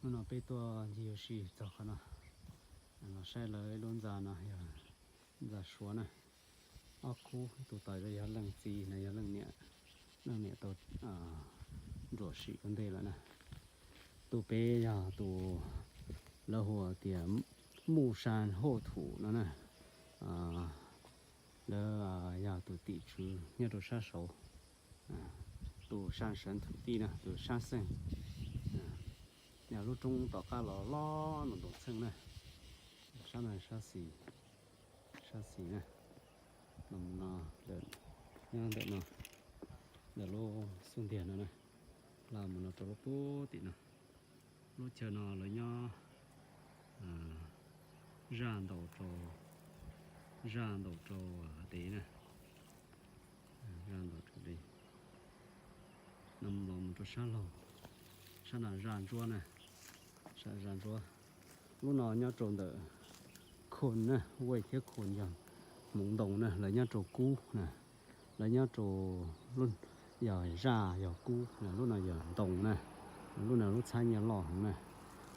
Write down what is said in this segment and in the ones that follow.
Hnub no peb tuaj ncig ua si txog qhov no, los saib lawv lub ntxa no yog ntxa suav na. Ob khub, tus tod yog leej txiv, no yog leej niam. Leej niam tau nruam sim ua ntej lawm na. Tus pem yog tus lawv hu tias muj sa hauj thum no na. Lawv yog tus tim tswv nyob rau sab saud. Tus sa sawv thum tij na, tus sab xeej. Yog lub roob tom qab los loj ntoos txheej na. Sab no sab xis, sab xis na. Los mus no, nyob ntawm no, ntawm lub xub ntiag no na, los mus no rau lub pub tim no. Lub chaw no lawv nyob zaj ntaus rau, zaj ntaus rau dev na. Zaj ntaus rau dev. No los mus rau sab laug, sab no zaj ntsuab na, sab zaj ntsuab. Lub no nyob rau ntawm Khun na, Wej thiab Khun yog hmoov ntoo na, lawv nyob rau kub na, lawv nyob rau lub, yog zaj yog kub, lub no yog ntoo na, lub no lub txhab nyiaj loj heev na.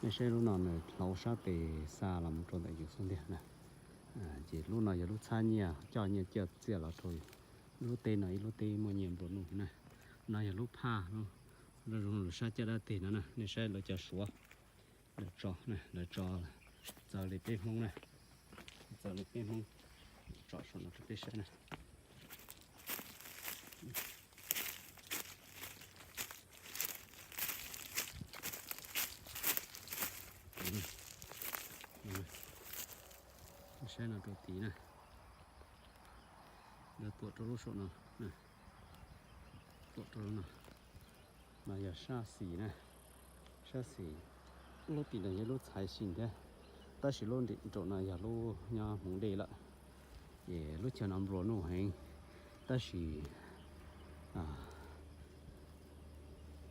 Nej saib lub no nws hauv sab tes xa los mus rau ntawm yus xub ntiag na. Ces lub no yog lub txhab nyiaj coj nyiaj coj txiaj los rau lub teb no, ib lub teb muaj nyiaj nplua nuj na. No yog lub phaj, lub zoo lub sab caj dab tes no na, nej saib lawv cov suav, lawv tso, lawv tso txawv li peb Hmoob na, txawv li peb Hmoob, tso saum no rau peb saib na. Saib no rau tid na, lawv tuam rau lub saum no, tuam rau lub no. No yog sab xis na, sab xis, lub tim no yog lub txhais xis thiab, tab sis lub nraum no yog lub nyob hmoov dej lawm. Ces lub chaw no nplua nuj heev, tab sis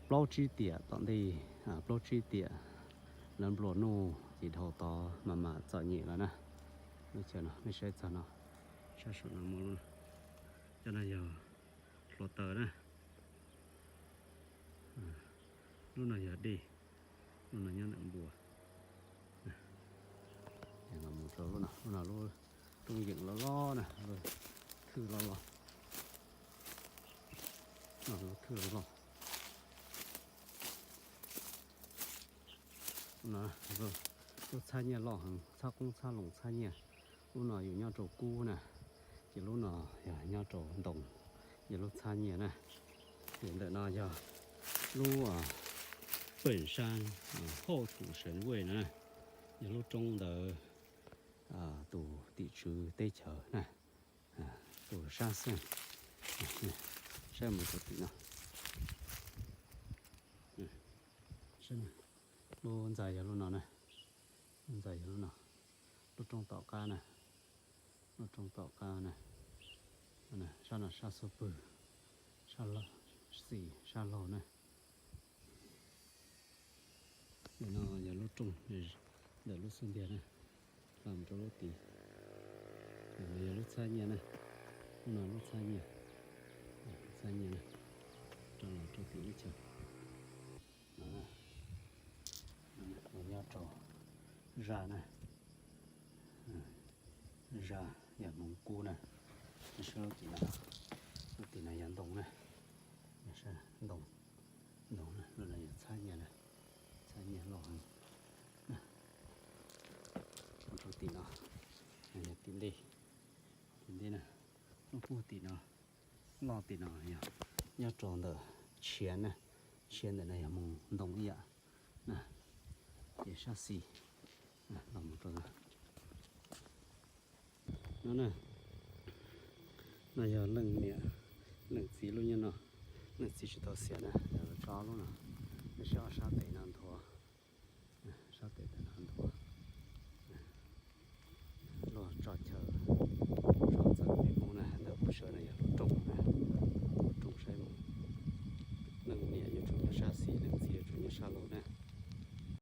plaub tsib tiam tom ntej, plaub tsib tiam lawv nplua nuj ces dhau tod mas mam txom nyem lawm na. Lub chaw no nej saib txog no, sab saum no muaj lub, cov no yog hluav taws na. Lub no yog dej, lub no nyob ntawm npua. Los mus rau lub no, lub no lub roob yeem loj loj na, thwj loj loj. Lub thwj loj loj. Lub txhab nyiaj loj heev, txhab qoob txhab loo txhab nyiaj. Lub no yus nyob rau kub na, ces lub no yog nyob rau ntoo, yog lub txhab nyiaj na. Ces ntawm no yog lub Pem Sa Hauj Thum Seev Wej na, yog lub roob ntawd tus tim tswv teb chaws na, tus sab xeej. Saib mus rau tim no. Lub ntxa yog lub no na, lub ntxa yog lub no, lub roob tom qab na, lub roob tom qab na. Sab no sab xub pwg, sab xis sab laug na. Ntawm no yog lub rooj ntawm lub xub ntiag na, los rau lub tid. Yog lub txhab nyiaj na, lub no lub txhab nyiaj, txhab nyiaj na, rau los rau tim lub chaw. Nyob rau zaj na, zaj yog hmoov kub na. Saib lub tim no, lub tim no yog ntoo na, ntoo, ntoo na, lub no yog txhab nyiaj na, txhab nyiaj loj heev. Rau tim no yog tim ntej, tim ntej na, lub puag tim no, loj tim no yog nyob rau ntawm tshiab na, tshiab ntawm no yog hmoov ntoo ib yam na. Ces sab xis los mus rau no na, no yog leej niam leej txiv lub nyob no, leej txiv tsis tau xiam na, yog tso lub no, nej saib ob sab tes no nthuav, sab tes ntawm no nthuav.